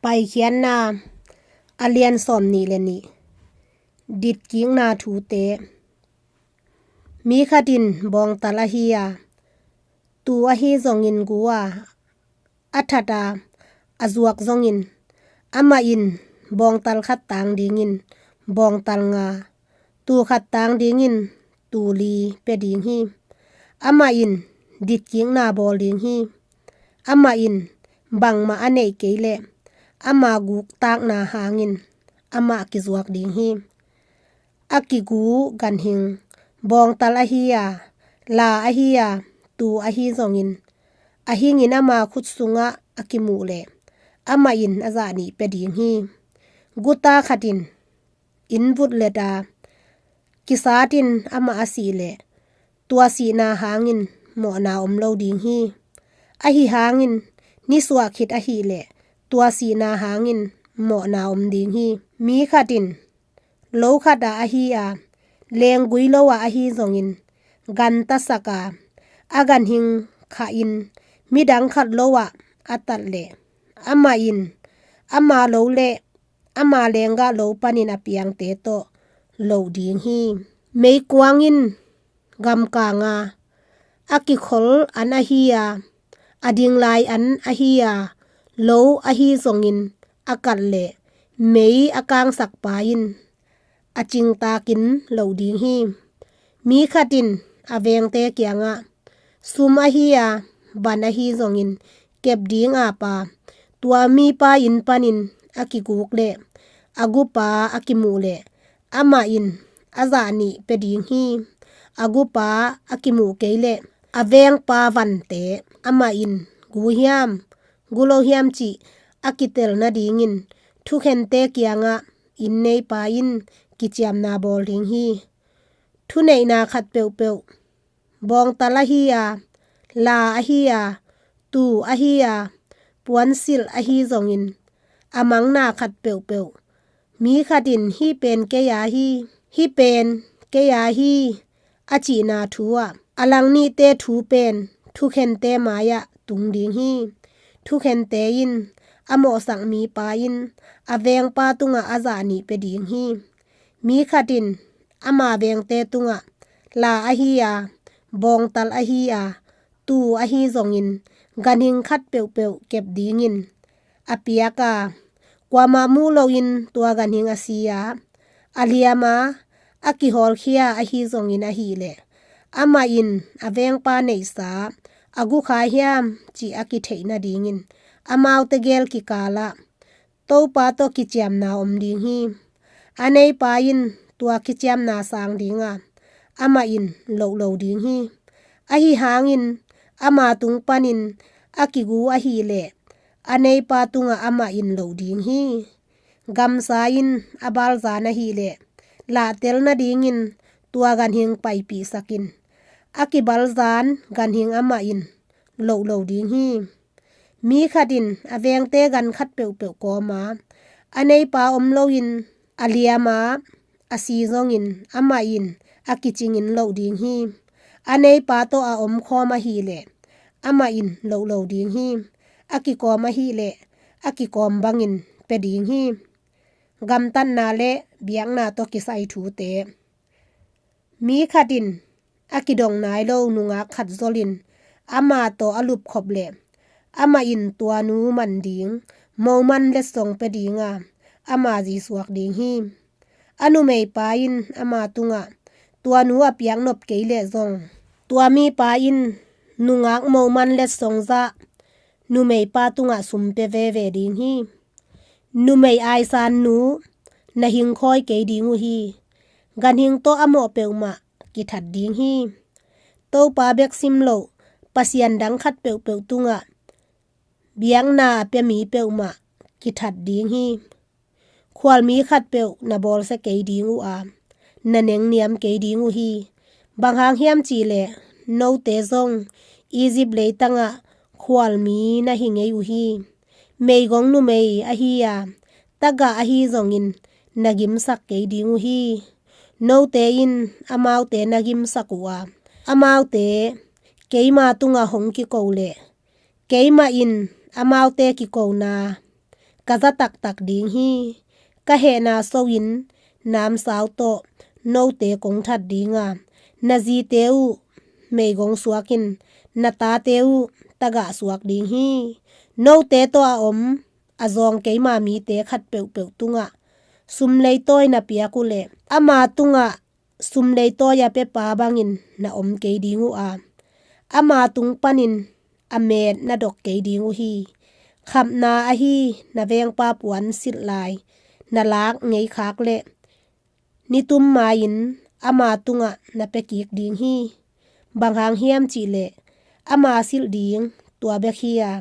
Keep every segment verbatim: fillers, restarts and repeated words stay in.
Paikhiatna a lian sawm nih le nih. Ditkikna thute. Mi khat in bawngtal ahi a, tuu ahi zongin gu a, a that a, a zuak zongin, amah in bawngtal khat tang dingin bawngtal nga, tuu khat tang dingin tuu li pia ding hi. Amah in ditkikna bawl ding hi. Amah in bangmah a neih kei leh, ama guktakna hangin amah kizuak ding hi. A kigu ganhing, bawngtal ahi a, la ahi a, tuu ahi zongin, a hingin ama khut sungah a kimuh leh, amah in a zah nih pia ding hi. Guta khat in inn vutlet a, kisat in amah a sih leh, tua sihna hangin mawhna om lo ding hi. Ahi hangin nisuah khit ahih leh, tua sihna hangin mawhna om ding hi. Mi khat in lo khat ah ahi a, lenggui lo ah ahi zongin, gantasak a, a ganhing khah in midang khat lo ah a tat leh, amah in ama lo le ama lenggah lo panin a piangte tawh loh ding hi. Meikuang in gamkang a, a kikhol an ahi a, a dinglai an ahi a, lo ahi zongin a kat leh, mei a kangsak pa in a cingtakin loh ding hi. Mi khat in a vengte kiangah, sum ahi a, van ahi zongin kep ding a pa, tua mipa inn panin a kiguk leh, a gupa a kimuh leh, amah in a zah nih pia ding hi. A gupa a kimuh kei leh, a vengpa vante amah in gu hiam, gu lo hiam cih a kitel nadingin thukhente kiangah inn neipa in kiciamna bawl ding hi. Thuneihna khat peuhpeuh, bawngtal ahi a, la ahi a, tuu ahi a, puansilh ahi zongin, a mangna khat peuhpeuh, mi khat in hih pen kei a hi, hih pen kei a hi, a cihna thu ah, a lang nihte thu pen thukhente mai-ah tung ding hi. Thukhente in a mawhsak mipa in a vengpa tungah a zah nih pia ding hi. Mi khat in ama vengte tungah, la ahi a, bawngtal ahi a, tuu ahi zongin, ganhing khat peuhpeuh kep dingin a piak a, kuamah muh loin tua ganhing a si a, a liam a, a kihawlkhia ahi zongin ahih leh, amah in a vengpa neihsa a gu kha hiam cih a kitheih nadingin, amaute gel kikalah Topa tawh kiciamna om ding hi. A neipa in tua kiciamna sang ding a, amah in loh lo ding hi. Ahi hangin ama tung panin a kigu ahih leh, a neipa tungah amah in loh ding hi. Gamsa in a balzan ahih leh, lahtel nadingin tua ganhing paipihsak in, a kibalzan ganhing amah in loh lo ding hi. Mi khat in a vengte gan khat peuhpeuh kawm a, a neipa om loin a liam a, a si zongin amah in a kicingin loh ding hi. A neipa tawh a omkhawm ahih leh, amah in loh lo ding hi. A kikawm ahih leh, a kikawm bangin pia ding hi. Gamtatna le biakna tawh kisai thute. Mi khat in a kidong nai lo nungak khat zolin ama tawh a lupkhop leh, amah in tua nu man ding moman letsong pia ding a, ama zisuak ding hi. A numeipa in ama tungah tua nu a piaknop kei leh zong, tua mipa in nungak moman letsong zah numeipa tungah sum pia veve ding hi. Numei aisan nu na hingkhawi kei ding uh hi. Ganhing tawh a mawh peuhmah kithat ding hi. Topa bek sim loh pasian dang khat peuhpeuh tungah biakna a pia mi peuhmah kithat ding hi. Khualmi khatpeuh na bawlsia kei ding uh a, na nengniam kei ding uh hi. Bang hang hiam cihleh, note zong Egypt leitangah khualmi na hi ngei uh hi. Meigong numei ahi a, tagah ahi zongin na gimsak kei ding uh hi. Note in amaute na gimsak uh a, amaute keima tungah hong kiko leh, keimah in amaute kikona ka za taktak ding hi. Ka hehna so-in namsau tawh note kong that ding a, na zite uh meigong suakin na tate uh tagah suak ding hi. Note tawh a om a zawng keima mite khat peuhpeuh tungah sum leitawi na piak uh leh, ama tungah sum leitawi a pepa bangin na om kei ding uh a, ama tung panin a meet na dok kei ding uh hi. Khamna ahi na vengpa puan silh lai na lak ngeikhak leh, nitum ma-in ama tungah na pia kik ding hi. Bang hang hiam cih leh, ama silh ding tua bek hi a,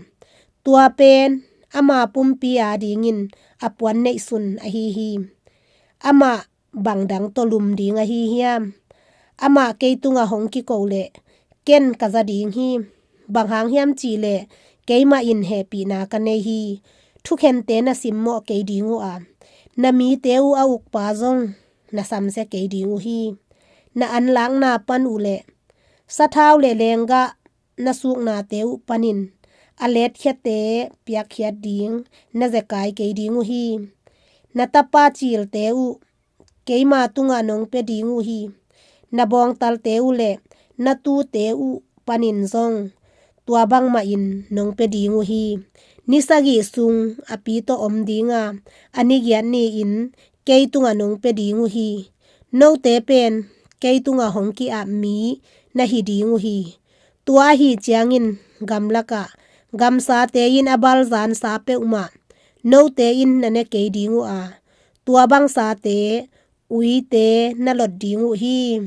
tua pen ama pumpi adingin a puan neihsun ahi hi. Amah bang dang tawh lum ding ahi hiam? Amah kei tungah hong kiko leh, ken ka za ding hi. Bang hang hiam cih leh, keimah in hehpihna ka nei hi. Thukhente na simmawh kei ding uh a, na mite uh a ukpa zong na samsia kei ding uh hi. Na anlakna pan uh leh, sathau le lenggah na suknate uh panin a letkhiate piakkhiat ding na zekai kei ding uh hi. Na tapa cilte uh keima tungah nong pia ding uh hi. Na bawngtalte uh le na tute uh panin zong tua bangmahin nong pia ding uh hi. Ni sagih sung a pi tawh om ding a, a ni giat ni-in kei tungah nong pia ding uh hi. Note pen kei tungah hong ki-ap mi na hi ding uh hi. Tua ahi ciangin gamlakah gamsate in a balzansa peuhmah note in na ne kei ding uh a, tua bangsate uite na lot ding uh hi.